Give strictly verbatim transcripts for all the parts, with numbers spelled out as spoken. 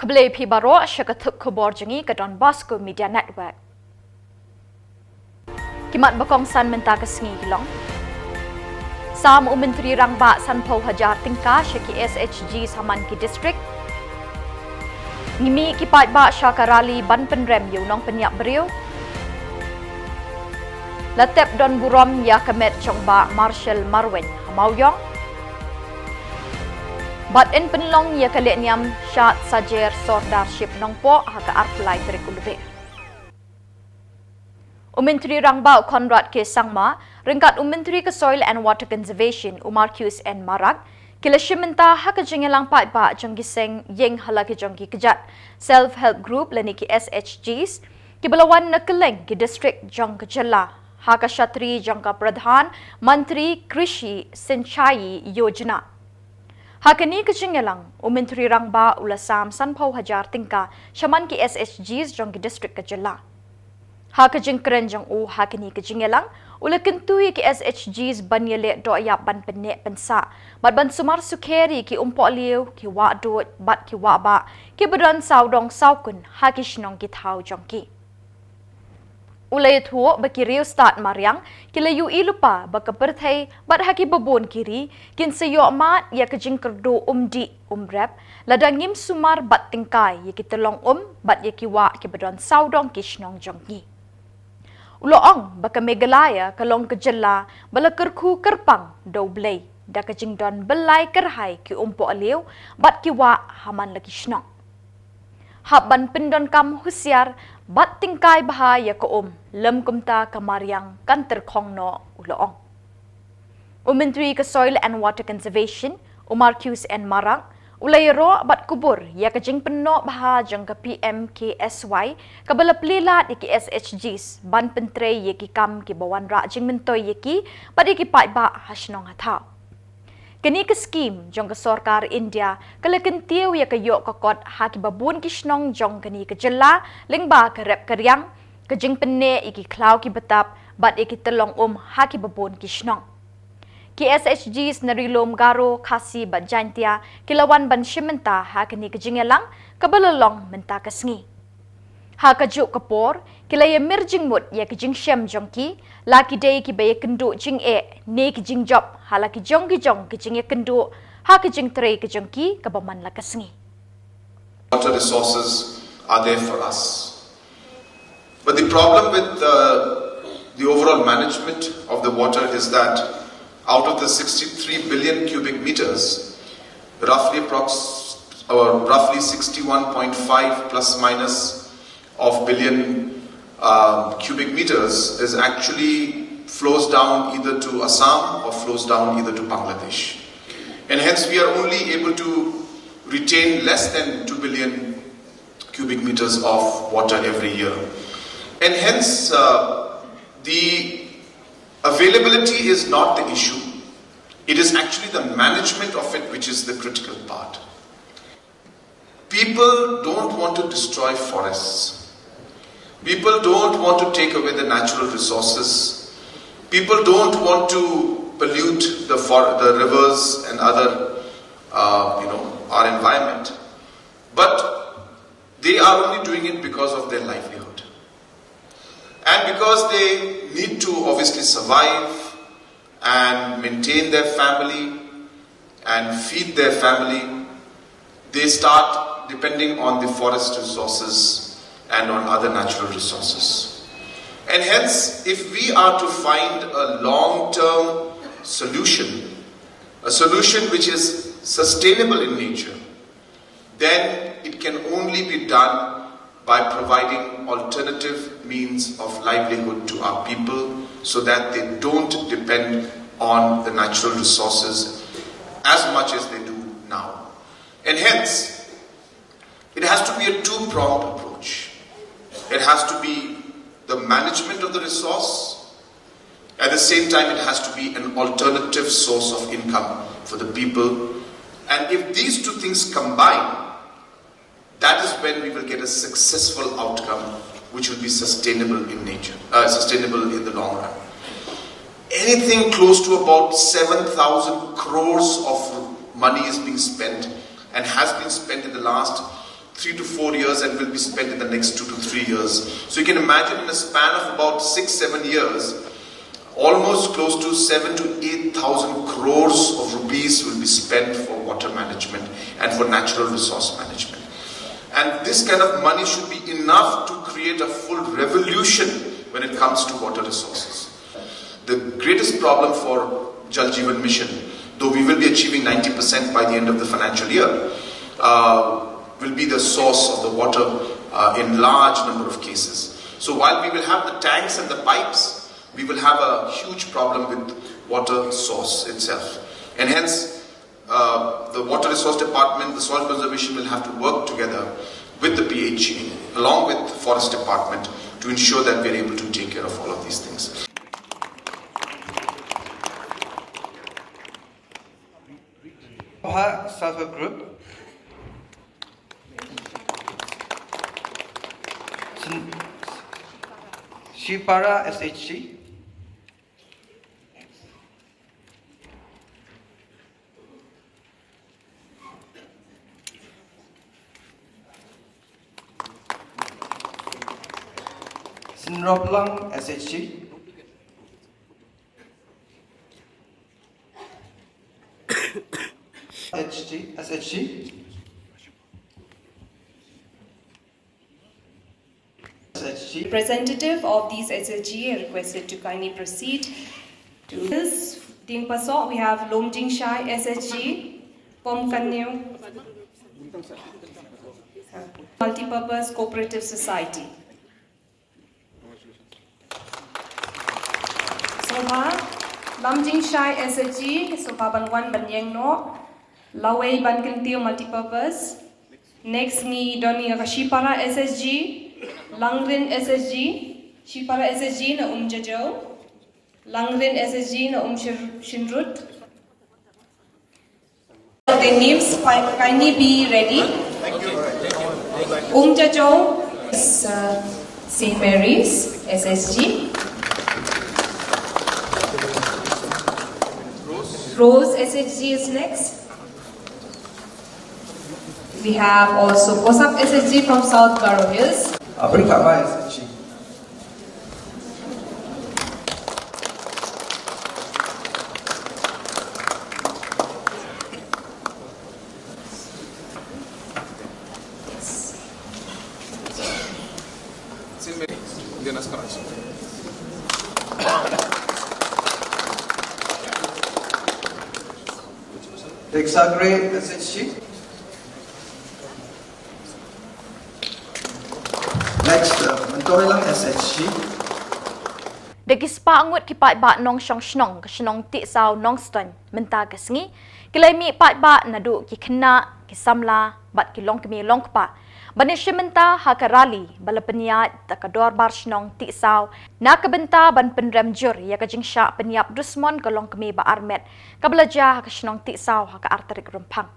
Khublei phi baroh sha ka thup khubor jong ngi ka Don Bosco Media Network. Ki mat ba kongsan mynta ka sngi ki long: Sam u Myntri Rangbah sanphew hajar tyngka sha ki S H Gs ha man ki district. Ngi mih ki paidbah sha ka rally ban pynrem ïa u nongpynïap briew. La tep don burom ïa ka met jong Bah Marshall Marwein ha Mawïong. Bad yn pynlong ïa ka lehniam shad sajer Sordarship Nongpoh ha ka arphew lai tarik u Lber. U Myntri Rangbah u Conrad K Sangma ryngkat u Myntri ka Soil and Water Conservation u Marcuise N Marak ki la shim bynta ha ka jingïalang paidbah jong ki seng ïing ha la ki jong ki kjat Self Help Group lane ki S H Gs kiba la wan na kylleng ki district jong ka jylla ha ka shatri jong ka Pradhan Mantri Krishi Sinchai Yojana. Ha kane ka jingïalang, u Myntri Rangbah u la sam sanphew hajar tyngka sha man ki S H Gs jong ki district ka jylla. Ha ka jingkren jong u ha kane ka jingïalang, u la kyntu ïa ki S H Gs ban ïaleh dohïap ban pynneh pynsah bad ban sumar sukher ïa ki umpohliew, ki wahduid bad ki wahbah kiba don sawdong sawkun ha ki shnong ki thaw jong ki. U la ïathuh ba ki riewstad mariang ki la ïohi lypa ba ka pyrthei bad ha kiba bun ki ri kin sa ïoh mad ïa ka jingkyrduh umdih umrep lada ngim sumar bad tyngkai ïa ki tyllong um bad ïa ki wah kiba don sawdong ki shnong jong ngi. U la ong ba ka Meghalaya ka long ka jylla ba la kyrkhu kyrpang da U Blei da ka jingdon byllai kyrhai ki umpohliew bad ki wah ha man la ki shnong. Hap ban pyndonkam husiar bad tyngkai bha ïa ka um, lym kumta ka mariang kan tyrkhong noh, u la ong. U Myntri ka Soil and Water Conservation u Marcuise N Marak u la ïaroh bad kubur ïa ka jingpynnoh bha jong ka P M K S Y kaba la plie lad ïa ki S H Gs ban pyntrei ïa ki kam kiba wanrah jingmyntoi ïa ki bad ïa ki paidbah ha shnong ha thaw. Kane ka skim jong ka sorkar India ka la kyntiew ïa ka ïoh ka kot ha kiba bun ki shnong jong kane ka jylla lyngba ka rep ka riang, ka jingpynneh ïa ki khlaw kiba tap bad ïa ki tyllong um ha kiba bun ki shnong. Ki S H Gs na ri lum Garo, Khasi bad Jaintia ki la wan ban shim bynta ha kane ka jingïalang kaba la long mynta ka sngi. Ha kajuh ka por ki la ïamir jingmut ïa ki jingshem jong ki, la ki dei kiba ïakynduh jingeh ne ki jingjop ha la ki jong ki jong ki jingïakynduh ha ka jingtrei ka jong ki kaba man la ka sngi. Water resources are there for us. But the problem with uh, the overall management of the water is that out of the sixty-three billion cubic meters, roughly approx or roughly sixty-one point five plus minus of billion uh, cubic meters is actually flows down either to Assam or flows down either to Bangladesh. And hence we are only able to retain less than two billion cubic meters of water every year. And hence uh, the availability is not the issue. It is actually the management of it which is the critical part. People don't want to destroy forests. People don't want to take away the natural resources. People don't want to pollute the, for, the rivers and other, uh, you know, our environment. But they are only doing it because of their livelihood. And because they need to obviously survive and maintain their family and feed their family, they start depending on the forest resources and on other natural resources. And hence, if we are to find a long term solution, a solution which is sustainable in nature, then it can only be done by providing alternative means of livelihood to our people so that they don't depend on the natural resources as much as they do now. And hence, it has to be a two pronged approach. It has to be the management of the resource. At the same time, it has to be an alternative source of income for the people. And if these two things combine, that is when we will get a successful outcome which will be sustainable in nature, uh, sustainable in the long run. Anything close to about seven thousand crores of money is being spent and has been spent in the last three to four years and will be spent in the next two to three years. So you can imagine, in a span of about six, seven years, almost close to seven to eight thousand crores of rupees will be spent for water management and for natural resource management. And this kind of money should be enough to create a full revolution when it comes to water resources. The greatest problem for Jal Jeevan Mission, though we will be achieving ninety percent by the end of the financial year, uh, will be the source of the water uh, in large number of cases. So while we will have the tanks and the pipes, we will have a huge problem with water source itself. And hence, uh, the water resource department, the soil conservation will have to work together with the P H E, along with forest department, to ensure that we are able to take care of all of these things. Oha Self Help Group. Sin- Shipara S H G. Sinroplang S H G. H G, S H G. S H G. Representative of these S H G are requested to kindly proceed to this. Diengpasok, we have Lumjingshai S H G, Pomkaniw Multipurpose Cooperative Society. Sngewbha, Lumjingshai S H G, sngewbha ban wan ban ïeng noh. Lawei Bankyntiew Multipurpose. Next ngi don ïa ka Shipara S H G, Langrin S H G, Shipara S H G na Umjajjaw, Langrin S H G na Umshynrut. The names, kindly be ready. Umjajjaw, uh, Saint Mary's S H G. Rose S H G is next. We have also Kosap S H G from South Garo Hills. Abrikaba S H G. Exagre S H G. Next, uh, Mentoilang S H G. Da ki spah ngut ki paidbah nongshong shnong ka shnong Tiehsaw Nongstoiñ mynta ka sngi ki la mih paidbah naduh ki khynnah, ki samla bad ki longkmie longkpa ban ïashim bynta ha ka rali ba la pynïaid da ka dorbar shnong Tiehsaw na ka bynta ban pynrem jur ïa ka jingshah pynïap dusmon ka longkmie ba armet kaba la jia ha ka shnong Tiehsaw ha ka ar tarik Rymphang.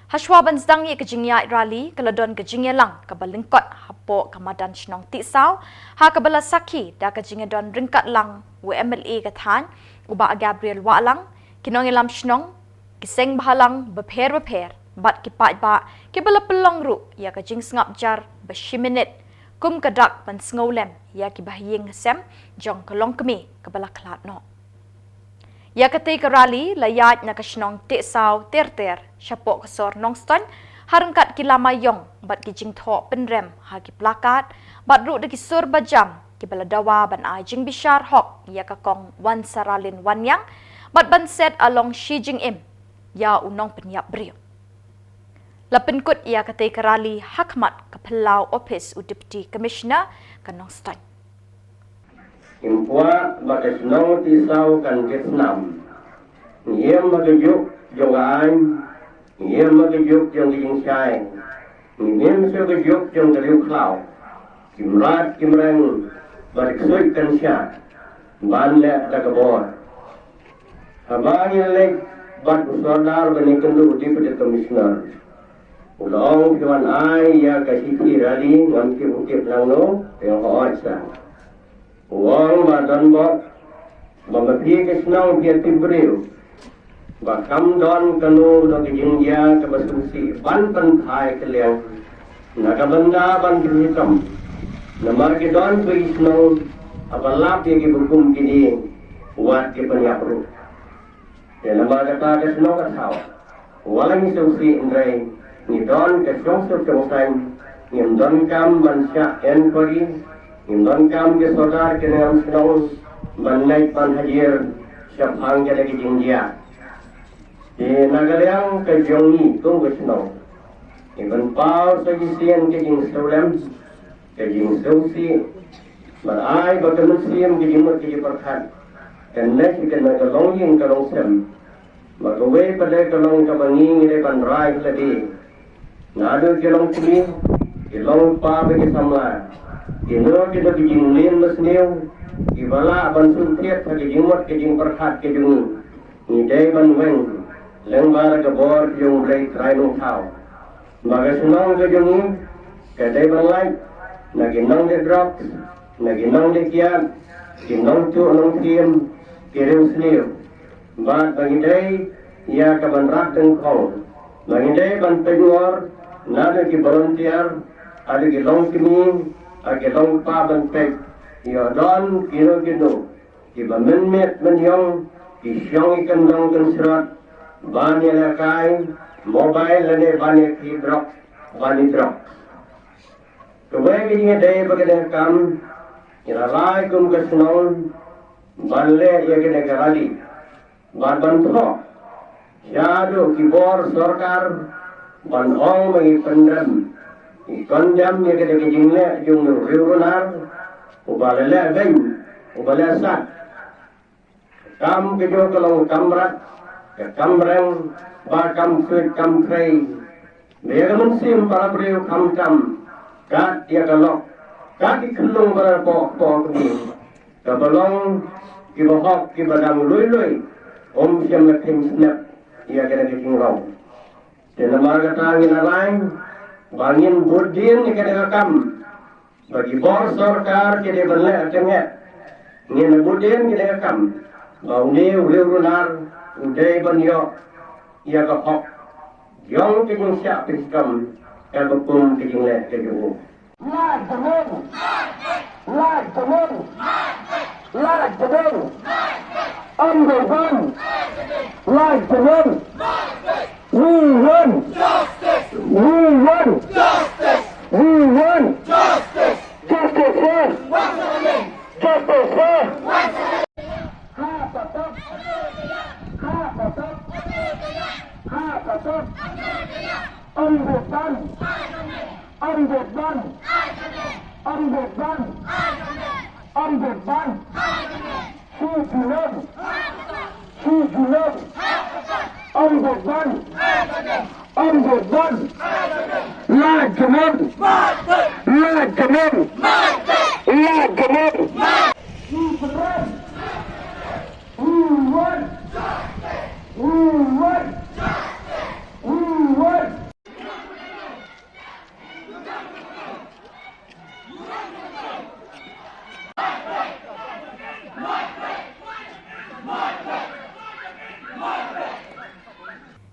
Hashwa ban sdang ïa ka jingïaid rali ka la don ka jingïalang kaba lyngkot hapoh ka madan shnong Tiehsaw ha kaba la sakhi da ka jingïadon ryngkat lang u M L A ka thaiñ u Bah Gabriel Wahlang, ki nongïalam shnong, ki seng bhalang bapher bapher bad ki paidbah kiba la pynlong ruh ïa ka jingsngap jar ba shi minit kum ka dak ban sngewlem ïa ki bahaïing hasem jong ka longkmie kaba la khlad noh. Ïa katei ka rali la ïaid na ka shnong Tiehsaw ter ter shapoh ka sor Nongstoiñ ha ryngkat ki lama ïong bad ki jingthoh pynrem ha ki plakat bad ruh da ki sur bajam kiba la dawa ban ai jingbishar hok ïa ka kong Wansaralin Wanniang bad ban set along shi jingim ïa u nongpynïap briew. La pynkut ïa katei ka rali ha khmat ka phyllaw ophis u Deputy Commissioner ka Nongstoiñ. Ngi kwah ba ka shnong Tiehsaw kan jit snam. Ngi im ha ka juk jong ka aiñ, ngi im ha ka juk jong ka jingshai, ngi im sha ka juk jong ka riewkhlaw. Ki mrad ki mreng bad ki ksuid kan shah ban leh da ka bor. Haba ngi leit bad u Sordar ban ïakynduh u Deputy Commissioner, u la ong phi wan ai ïa ka shithi rali, ngam tip u tip nangno, phi ong hooid sir. U ong ba don bok ba ma phi ka shnong phi ïatip briew ba kam don kano kano ka jingjia kaba sngewsih ban pynphai ka liang Na ka bynta ban pynhitom, namar ki don ki shnong haba lap ïa kiba kum kine, wat ki pynïap ruh. Te namar kata ka shnong ka thaw, wat la ngi sngewsih hynrei ngi don ka shongsuk shongsaiñ, ngim donkam ban shah enquiry, ngim donkam ki sordar ki nongïalam shnong ban leit ban hadir shaphang kata ka jingjia. Te na ka liang ka jong ngi kum ka shnong, ngi pynpaw sa shisien ka jingsngewlem, ka jingsngewsih, bad ai ba ka mynsiem ka jingmut ka jingpyrkhat kan leit kan ka longïing ka longsem. Ba kawei pat ka long kaba ngi ngi dei ban rai lade. Naduh ki longkmie, ki longkpa bad ki samla, kino kino ki jingmlien basniew, kiba lah ban sngewthuh ha ka jingmut ka jingpyrkhat ka jong ngi, ngi dei ban weng lyngba ka bor jong U Blei Trai Nongthaw. Ba ka shnong ka jong ngi ka dei ban lait na ki nongdie drugs, na ki nongdie kiad, ki nongtuh nongthiem, ki riewsniew. Bad ba ngi dei ïa ka ban rah tyngkhong, ba ngi dei ban pynngor naduh ki volunteer haduh ki longkmie, ha ki longkpa ban peit ïoh don kino kino kiba mynmiet mynïong, ki shong ïa ki kyndong kynsyrot ban ïalehkai mobile lane ban ïa ki drok, ban ïa drok. Kawei ka jingïadei ba kane ka kam, ngi la rai kum ka shnong ban leh ïa kane ka rally bad ban thoh shaduh ki bor sorkar ban ong ba ngi pyndem, ngi condemn ïa kane ka jingleh jong u riew runar uba la leh beiñ, uba leh sat. Kam ka jong ka long kam rat, ka kam reng, bad kam khuid kam khrei. Ba ïa ka mynsiem para briew khamtam kat ïa ka lok, kat ki khyllung ba la poh poh kmie, kaba long kiba hok kiba dang lui lui, ym shym la kheiñ snep ïa kane ka jingrong. Te namar kata ngi la rai ba ngin bud dien ïa kane ka kam. Ba ki bor sorkar ki dei ban leh tyngeh. Ngin bud dien ïa kane ka kam ba une u riew runar u dei ban ïoh ïa ka hok jong ka jingshah pynhitom kaba kum ka jingleh ka jong u. Lait jingmut! Lait jingmut! Lait jingmut! Ym dei ban! Lait jingmut! We want! We want! We want! Justice! Justice! Ha patap! Ha patap! Ha patap! Ym dei ban! Ym dei ban! Ym dei ban! Ym dei ban! Shi Junong! Shi Junong! Ym dei ban! Ym dei ban! Lait jingmut! Lait jingmut! Lait jingmut! Shi Junong! We want! We want! We want!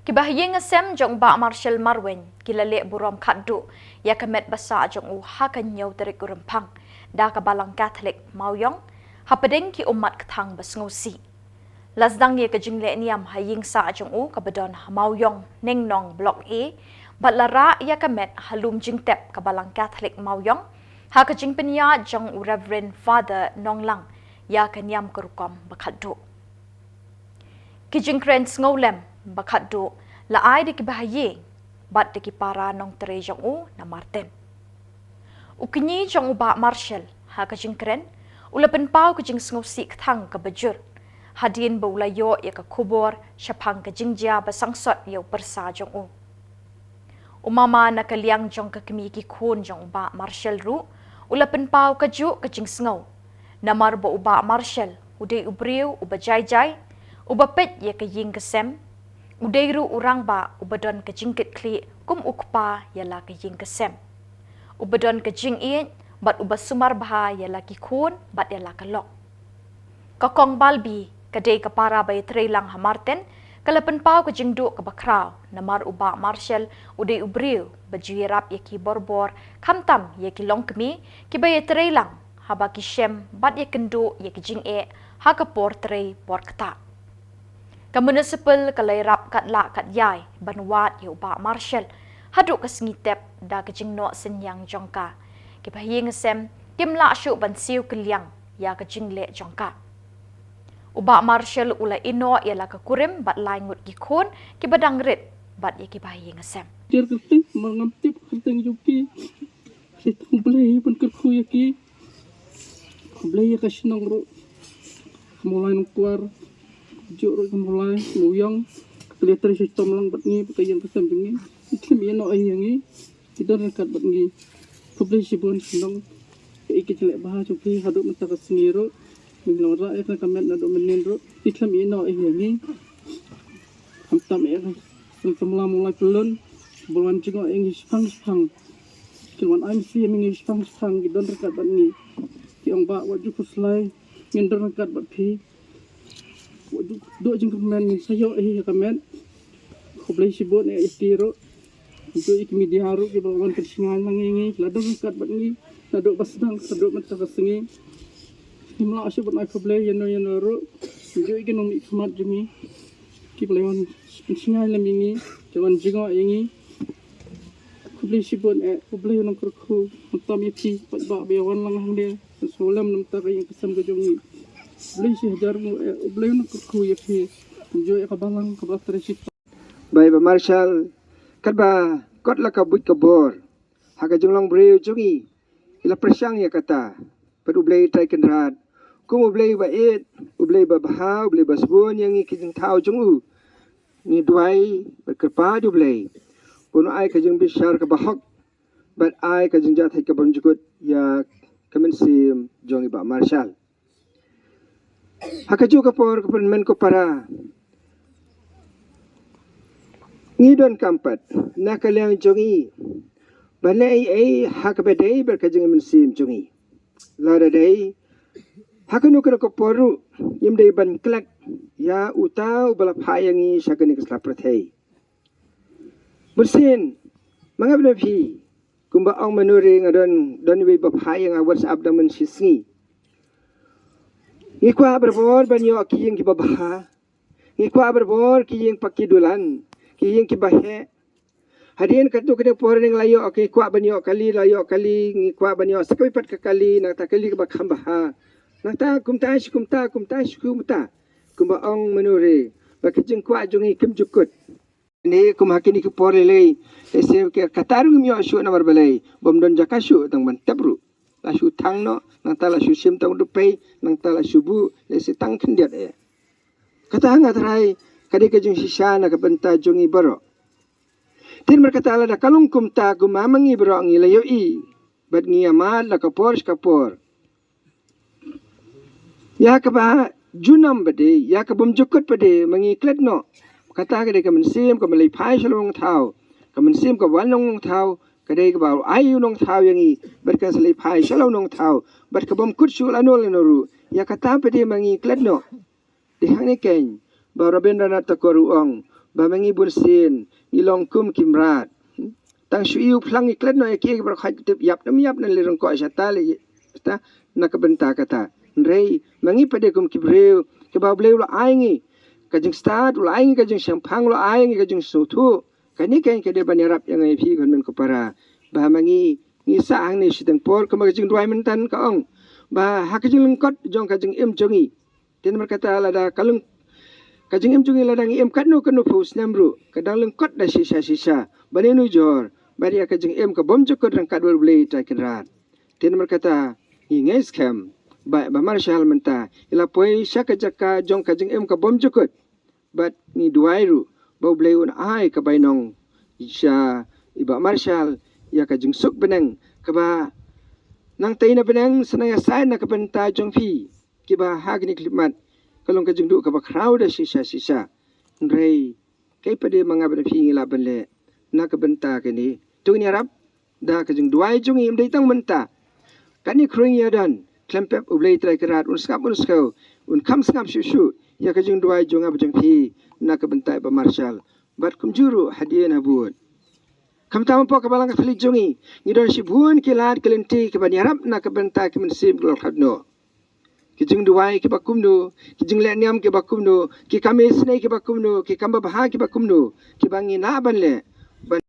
Ki bahaïing hasem jong u Bah Marshall Marwein ki la leh burom khatduh ïa ka met ba sah jong u ha ka hynñiew tarik u Rymphang da ka Balang Katholik Mawïong hapdeng ki ummat kthang ba sngewsih. La sdang ïa ka jingleh niam ha ïing sah jong u kaba don ha Mawïong, Nengnong Block A, bad la rah ïa ka met ha lum jingtep ka Balang Katholik Mawïong ha ka jingpynïaid jong u Reverend Father Nonglang ïa ka niam ka rukom ba khatduh. Ki jingkren sngewlem ba khatduh la ai da ki bahaïing bad da ki para nongtrei jong u na Marten. U kñi jong u Bah Marshall, ha ka jingkren, u la pynpaw ka jingsngewsih kthang kaba jur hadien ba u la ïoh ïa ka khubor shaphang ka jingjia ba sangsot ïa u pyrsa jong u. U mama na ka liang jong ka kmie ki khun jong u Bah Marshall ruh u la pynpaw kajuh ka jingsngew, namar ba u Bah Marshall u dei u briew uba jai jai, uba peit ïa ka ïing ka sem, u dei ruh u rangbah uba don ka jingkitkhlieh kum u kpa ïa la ka ïing ka sem, uba don ka jingïeit bad uba sumar bha ïa la ki khun bad ïa la ka lok. Ka Kong Balbi, ka dei ka para ba ïatreilang ha Marten, Ka la pynpaw ka jingduh kaba khraw namar u Bah Marshall u dei u briew ba ju ïarap ïa ki borbor, khamtam ïa ki longkmie kiba ïatrei lang haba ki shem bad ïakynduh ïa ki jingeh ha ka por trei por ktah. Ka municipal ka la ïarap katba lah katba ïai ban wad ïa u Bah Marshall haduh ka sngi tep da ka jingnoh synñiang jong ka. Kiba ha ïing ha sem kim lah shuh ban siew kylliang ïa ka jingleh jong ka. U Bah Marshall u la ïehnoh ïa la ka kurim bad lai ngut ki khun kiba dang rit bad ïa kiba ha ïing ha sem. Tiar kyrteng, mar ngam tip kyrteng jong ki. Sa tang Blei ban kyrkhu ïa ki. Blei ïa ka shnong ruh. Ka Mawlai Nongkwar. Juk ruh ka Mawlai Mawïong. Ka la trei shitom lang bad ngi bad ka ïing ka sem jong ngi. Ki khlem ïehnoh ïa ngi. Ki don ryngkat bad ngi. Khublei shibun shnong. Ka i ka jingleh bha jong phi haduh mynta ka sngi ruh. Ngi long rah ïa ka met naduh mynnin ruh. Ki khlem ïehnoh ïa ngi. Khamtam ïa ka seng samla Mawlai Pyllun. Ba wan jngoh ïa ngi shipang shipang. Ki wan ai mynsiem ïa ngi shipang shipang, ki don ryngkat bad ngi. Ki ong, Bah, wat ju khuslai, ngin don ryngkat bad phi. Wat ju duh jingkyrmen, ngin sa ïoh ïa ka met. Khublei shibun ïa ki ruh. Ïa ki media ruh kiba la wan pynsngew lang ïa ngi, la don ryngkat bad ngi naduh ba sdang haduh mynta ka sngi. Ngim lah shuh ban ai khublei ïano ïano ruh. Ïa ki nongmihkhmat jong ngi kiba la wan pynsngew lem ïa ngi, ki wan jngoh ïa ngi. Khublei shibun eh, U Blei un nang kyrkhu, khamtam ïa phi paidbah ba ïa wan lang hangne, ban sngewlem namar ka ïing ka sem ka jong ngi. Khublei shi hajar nguh eh, U Blei un nang kyrkhu ïa phi. Ïa ka balang kaba trei shi Bai Bah Marshall, katba kot la ka buit ka bor ha ka jinglong briew jong ngi, i la pyrshang ïa kata. Bad U Blei Trai Kynrad, kum U Blei ba ïeit, U Blei ba bha, U Blei ba sbun ïa ngi ki jingthaw jong u, ngi duwai bad kyrpad ïa U Blei ba un ai ka jingbishar kaba hok bad ai ka jingjahthait ka bymjukut ïa ka mynsiem jong i Bah Marshall. Ha kajuh ka por, ko pynmen ko para, ngi donkam pat na ka liang jong ngi ban leh ei ei ha kaba dei bad ka jingmynsiem jong ngi. Lada dei ha kano kano ka por ruh, ngim dei ban klet ïa uta uba la phah ïa ngi sha kane ka sla pyrthei. Bun sien ma nga bad phi, kumba ong Manure, nga don, don iwei ba phah ïa nga WhatsApp dang mynshisngi. Ngi kwah barabor ban ïoh ki ïing kiba bha. Ngi kwah barabor ki ïing paki dulan, ki ïing kiba heh. Hadien katto katne por ngi la ïoh, ngi kwah ban ïoh kali, la ïoh kali, ngi kwah ban ïoh sa kawei pat ka kali, nangta kali kaba kham bha. Nangta kumta shi kumta, kumta shi kumta. Kumba ong Manure, ba ka jingkwah jong ngi kim jukut. Ni kum ha kine ki por lei lei, lehse kata ruh ngim ïoh shuh namar balei, bym don jaka shuh tang ban tep ruh. La shu thang noh, nangta la shu shim tang u dupei, nangta la shu buh, lehse tang khyndiat eh. Kata nga tharai ka dei ka jingshisha na ka bynta jong ngi baroh. Te namar kata lada ka long kumta, kum ma ngi baroh ngi la ïohi bad ngi ïa mad la ka por sha ka por. Ïa kaba junom pat de, ïa ka bymjukut pat de, ma ngi klet noh. Kata ka dei ka mynsiem kaba leit phai sha la u nongthaw. Ka mynsiem kaba wan la u nongthaw ka dei kaba ai u nongthaw ïa ngi, bad kan sa leit phai sha la u nongthaw. Bad ka bym kut shuh lano lano ruh, ïa kata pat de ma ngi klet noh. Dei hangne keiñ ba Rabindranath Tagore u ong ba ma ngi bun sien ngi long kum ki mrad. Tang shu ïoh phlang ngi klet noh ïa ki, ki baroh khait tip ïap nam ïap nan lei ryngkoh shata lei shata na ka bynta kata. Hynrei ma ngi pat de kum ki briew kiba U Blei u la ai ngi ka jingstad, u la ai ngi ka jingshemphang, u la ai ngi ka jingsngewthuh. Kane keiñ ka dei ban ïarap ïa nga ïa phi, ko hynmen ko para, ba ma ngi ngi sah hangne shiteng por, kumba ka jingduwai mynta ka ong ba ha ka jinglyngkot jong ka jingim jong ngi. Te namar kata lada ka lyng-, ka jingim jong ngi lada ngi im katno katno phew snem ruh, ka dang lyngkot da shisha shisha ban ïanujor bad ïa ka jingim ka bymjukut ryngkat bad U Blei Trai Kynrad. Te namar kata ngi ngeit skhem ba, ba Bah Marshall mynta i la poi sha ka jaka jong ka jingim ka bymjukut. Bad ngi duwai ruh ba U Blei un ai ka bainong sha i Bah Marshall ïa ka jingsuk bneng kaba nangta na bneng sa nang ïasaid na ka bynta jong phi. Kiba ha kine ki khyllipmat ka long ka jingduh kaba khraw da shisha shisha. Hynrei kaei pat de ma nga bad phi ngi lah ban leh na ka bynta kane? To ngin ïarap da ka jingduwai jong ngi, ym dei tang mynta. Kane khrui ngi ïa don, khlem pep U Blei Trai Kynrad un sngap un sngap Un kham sngap shuh shuh ïa ka jingduwai jong nga bad jong phi na ka bynta i Bah Marshal bad kumjuh ruh hadien habud. Khamtam hapoh ka balang ka thylliej jong ngi, ngi don shibun ki lad ki lynti kiban ïarap na ka bynta ki mynsiem ki lor khadno. Ki jingduwai kiba kumno, ki jingleh niam kiba kumno, ki kam isynei kiba kumno, ki kam babha kiba kumno, kiba ngi lah ban leh ban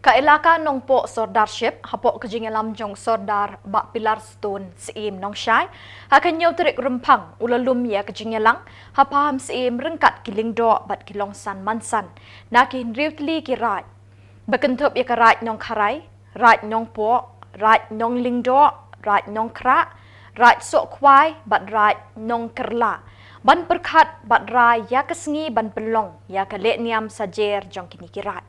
Ka elaka Nongpoh Sordarship hapoh ka jingïalam jong Sordar Bah Pilar Stone Syiem Nongshai, ha ka hynñiew tarik Rymphang u la lum ïa ka jingïalang ha Paham Syiem ryngkat ki lyngdoh bad ki longsan mansan na ki hynriew tylli ki raid, ba kynthup ïa ka Raid Nongkharai, Raid Nongpoh, Raid Nonglyngdoh, Raid Nongkhrah, Raid Sohkhwai bad Raid Nongkylla, ban pyrkhat bad rai ïa ka sngi ban pynlong ïa ka lehniam sajer jong kine ki raid.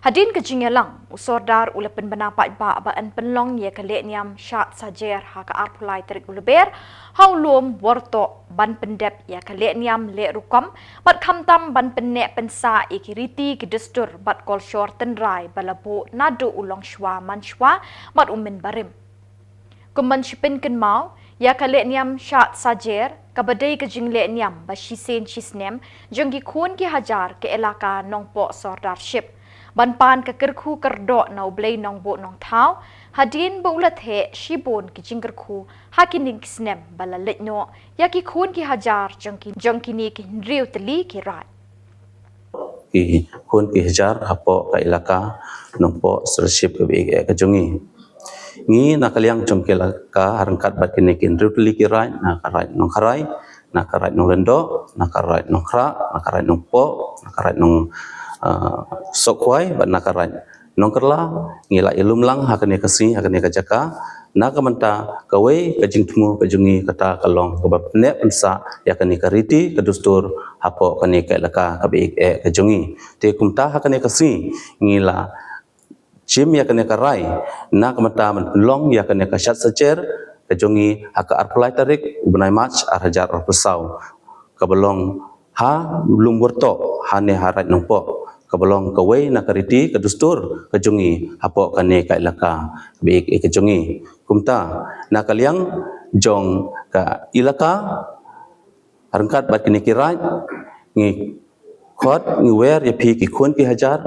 Hadien ka jingïalang, u Sordar u la pynbna paidbah ba yn pynlong ïa ka lehniam shad sajer ha ka arphew lai tarik u Lber ha u lum Wartoh, ban pyndep ïa ka lehniam leh rukom bad khamtam ban pynneh pynsah ïa ki riti ki dustur bad kolshor tynrai ba la buh naduh u longshuwa manshwa bad u mynbarim. Kum ban shi pynkynmaw ïa ka lehniam shad sajer, kaba dei ka jinglehniam ba shisien shisnem jong ki khun ki hajar ka elaka Nongpoh Sordarship, ban pan ka kyrkhu kyrdoh na U Blei Nongbuh Nongthaw, hadien ba u la theh shibun ki jingkyrkhu ha kine ki snem ba la leit noh ïa ki khun ki hajar jong ki, jong kine ki hynriew tylli ki raid. Ki khun ki hajar hapoh ka elaka Nongpoh Sordarship kaba ïeit ka jong ngi. Ngi na ka liang jong ka elaka, ha ryngkat bad kine ki hynriew tylli ki raid, na ka Raid Nongkharai, na ka Raid Nonglyngdoh, na ka Raid Nongkhrah, na ka Raid Nongpoh, na ka Raid Nong, ah, Sohkhwai bad na ka Raid Nongkylla, ngi la ïalum lang ha kane ka sngi, ha kane ka jaka, na ka bynta kawei ka jingthmu ka jong ngi, kata ka long kaba pynneh pynsah ïa kane ka riti ka dustur hapoh kane ka elaka kaba ïeit ka jong ngi. Te kumta ha kane ka sngi ngi la shim ïa kane ka rai na ka bynta ban pynlong ïa kane ka shad sajer ka jong ngi ha ka arphew lai tarik u bnai March ar hajar arphew saw, kaba long ha lum Wartoh, hane ha Raid Nongpoh, kaba long kawei na ka riti ka dustur ka jong ngi hapoh kane ka elaka kaba ïeit ka jong ngi. Kumta na ka liang jong ka elaka, ha ryngkat bad kine ki raid, ngi khot ngi wer ïa phi ki khun ki hajar,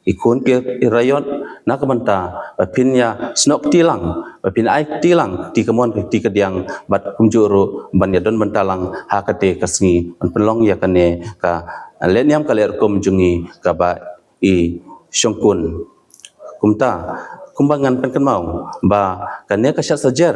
ki khun ki raiot, na ka bynta ba phin ïasnoh kti lang, ba phin ai kti lang, kti kamon kti kadiang, bad kumjuh ruh ban ïadon bynta lang ha kata ka sngi ban pynlong ïa kane ka lehniam ka leh rukom jong ngi kaba i shongkun. Kumta, kumba ngan pynkynmaw ba kane ka shad sajer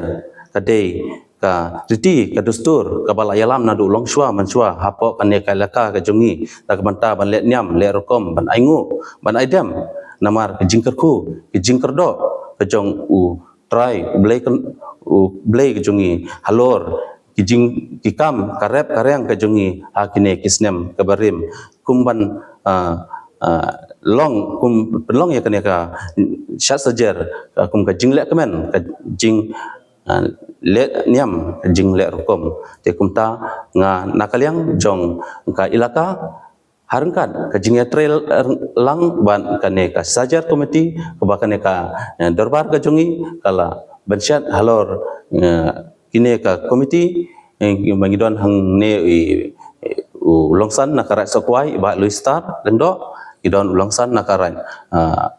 ka dei ka riti ka dustur kaba la ïalam naduh longshuwa manshwa hapoh kane ka elaka ka jong ngi, na ka bynta ban lehniam leh rukom, ban ainguh, ban aidem namar ka jingkyrkhu, ka jingkyrdoh ka jong U Trai, U Blei ka, U Blei ka jong ngi halor ki jing, ki kam ka rep ka riang ka jong ngi ha kine ki snem kaba rim. Kum ban, ah, ah, long, kum pynlong ïa kane ka shad sajer, ah, kum ka jingleh kmen, ka jing, ah, lehniam, ka jingleh rukom. Te kumta nga na ka liang jong ka elaka, ha ryngkat ka jingïatreilang bad kane ka sajer komiti, kaba kane ka, eh, dorbar ka jong ngi ka la bynshet halor, eh, kine ka komiti, eh, ba ngi don hangne i, i, u longsan na ka Raid Sohkhwai i Bah Louis Star Lyngdoh, ngi don u longsan na ka Raid, ah,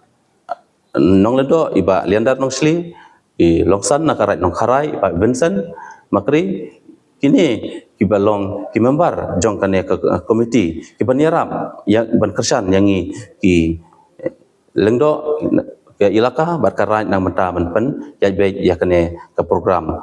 Nonglyngdoh i Bah Leander Nongshli, i longsan na ka Raid Nongkharai i Bah Vincent Makri, kine kiba long ki member jong kane ka, ka komiti, kiban ïarap ïa ban kyrshan ïa ngi ki, eh, lyngdoh ka elaka bad ka raid na ka bynta ban pynïaid beit ïa kane ka program.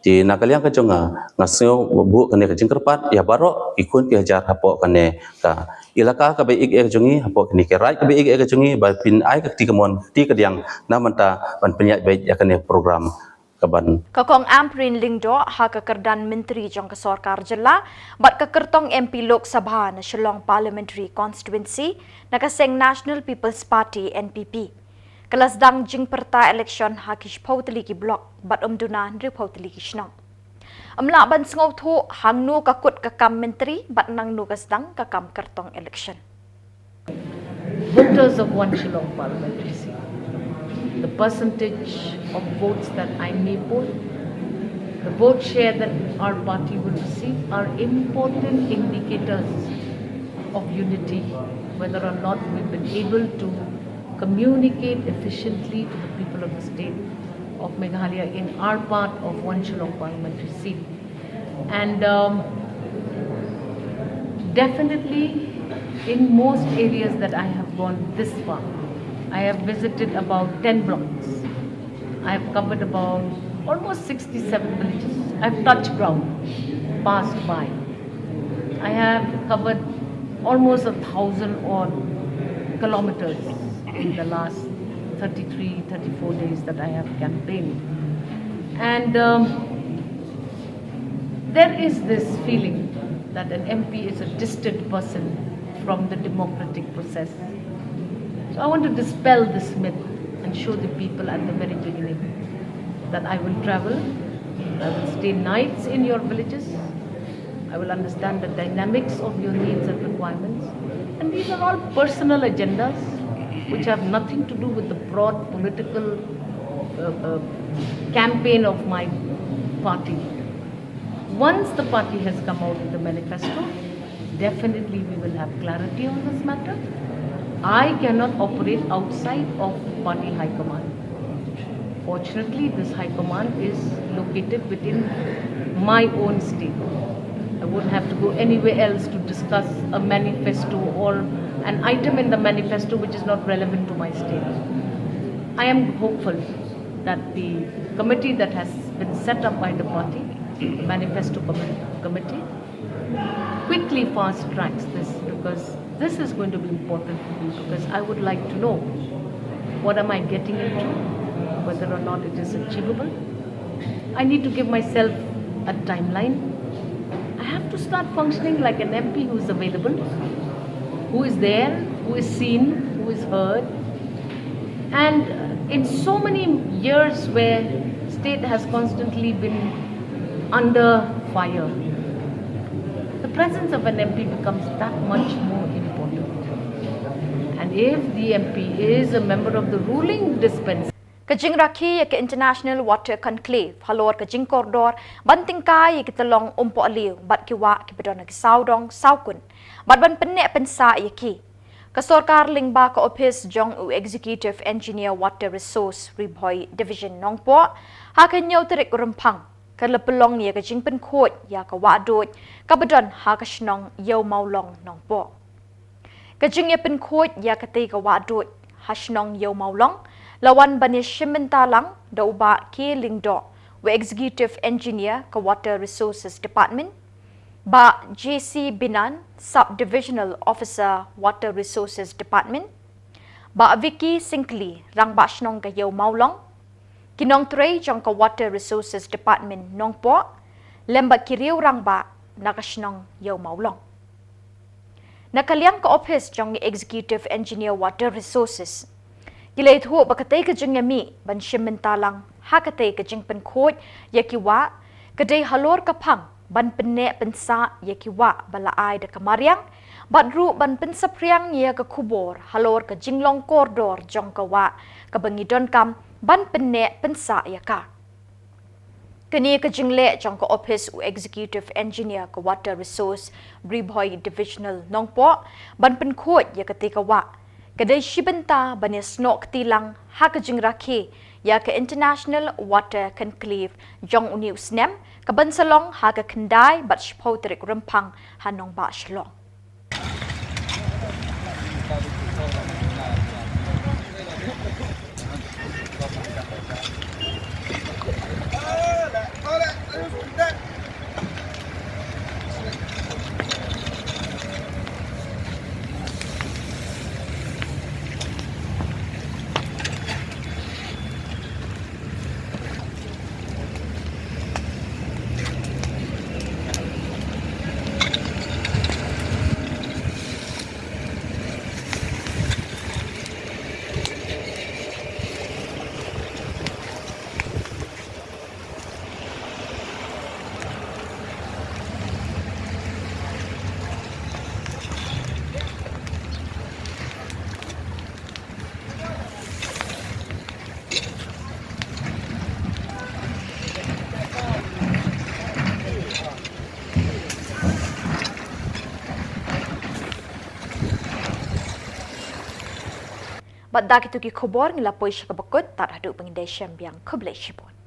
Te na ka liang ka jong nga, nga sngew buh kane ka jingkyrpad ïa baroh ki khun ki hajar hapoh kane ka Elaka kaba ïeit ka jong ngi, hapoh kine ki raid kaba ïeit ka jong ngi, ba phin ai ka kti kamon kti kadiang na mynta ban pynïaid beit ïa kane program kaban. Ka Kong Ampareen Lyngdoh ha ka kyrdan Myntri jong ka Sorkar Jylla bad ka kyrtong M P Lok Sabha na Shillong Parliamentary Constituency na ka seng National People's Party, N P P, ka la sdang jingpyrta election ha ki shiphew tylli ki block bad ym duna hynriewphew tylli ki shnong. Ym lah ban sngewthuh hangno ka kut ka kam Myntri bad nangno ka sdang ka kam kyrtong election. Voters of One Shillong Parliamentary Seat, the percentage of votes that I may poll, the vote share that our party will receive are important indicators of unity, whether or not we've been able to communicate efficiently to the people of the state of Meghalaya in our part of One Shillong Parliamentary Seat. And um, definitely, in most areas that I have gone this far, I have visited about ten blocks. I have covered about almost sixty-seven villages. I've touched ground, passed by. I have covered almost a thousand odd kilometers in the last thirty-three, thirty-four days that I have campaigned. And um, there is this feeling that an M P is a distant person from the democratic process. So I want to dispel this myth and show the people at the very beginning that I will travel, I will stay nights in your villages, I will understand the dynamics of your needs and requirements. And these are all personal agendas which have nothing to do with the broad political uh, uh, campaign of my party. Once the party has come out with a manifesto, definitely we will have clarity on this matter. I cannot operate outside of party high command. Fortunately, this high command is located within my own state. I wouldn't have to go anywhere else to discuss a manifesto or an item in the manifesto which is not relevant to my state. I am hopeful that the committee that has been set up by the party, the manifesto commi- committee, quickly fast tracks this, because this is going to be important for me, because I would like to know what am I getting into, whether or not it is achievable. I need to give myself a timeline. I have to start functioning like an M P who is available, who is there, who is seen, who is heard. And in so many years where state has constantly been under fire, the presence of an M P becomes that much more important. And if the M P is a member of the ruling dispensation, ka jingrakhe ïa ka International Water Conclave halor ka jingkordor ban tyngkai ïa ki tyllong umpohliew bad ki wah kiba don ha ki sawdong sawkun bad ban pynneh pynsah ïa ki, ka sorkar lyngba ka ophis jong u Executive Engineer Water Resource, Ri Bhoi Division, Nongpoh, ha ka hynñiew tarik Rymphang, ka la pynlong ïa ka jingpynkhuid ïa ka wah duid kaba don ha ka shnong Ïewmawlong, Nongpoh. Ka jingïapynkhuid ïa katei ka wah duid ha shnong Ïewmawlong la wan ban ïashim bynta lang da u Bah K Lyngdoh, u Executive Engineer ka Water Resources Department, Bah J C Binan, Sub Divisional Officer, Water Resources Department, Bah Vicky Syngkli, Rangbah Shnong ka Ïewmawlong, ki nongtrei jong ka Water Resources Department, Nongpoh, lem bad ki riew rangbah na ka shnong Ïewmawlong. Na ka liang ka ophis jong i Executive Engineer Water Resources, ki la ïathuh ba katei ka jingïamih ban shim bynta lang ha katei ka jingpynkhuid ïa ki wah ka dei halor ka phang ban pynneh pynsah ïa ki wah ba la ai da ka mariang, bad ruh ban pynsaphriang ïa ka khubor halor ka jinglong kordor jong ka wah kaba ngi donkam ban pynneh pynsah ïa ka. Kane ka jingleh jong ka ophis u Executive Engineer ka Water Resource, Ri Bhoi Divisional, Nongpoh ban pynkhuid ïa katei ka wah ka dei shi bynta ban ïasnoh kti lang ha ka jingrakhe ïa ka International Water Conclave jong une u snem, kaban sa long ha ka khyndai bad shiphew tarik Rymphang ha nongbah Shillong. Bad da kito ki khubor ngi la poi sha kaba kut, tad haduh ba ngin da shem biang, khublei shibun.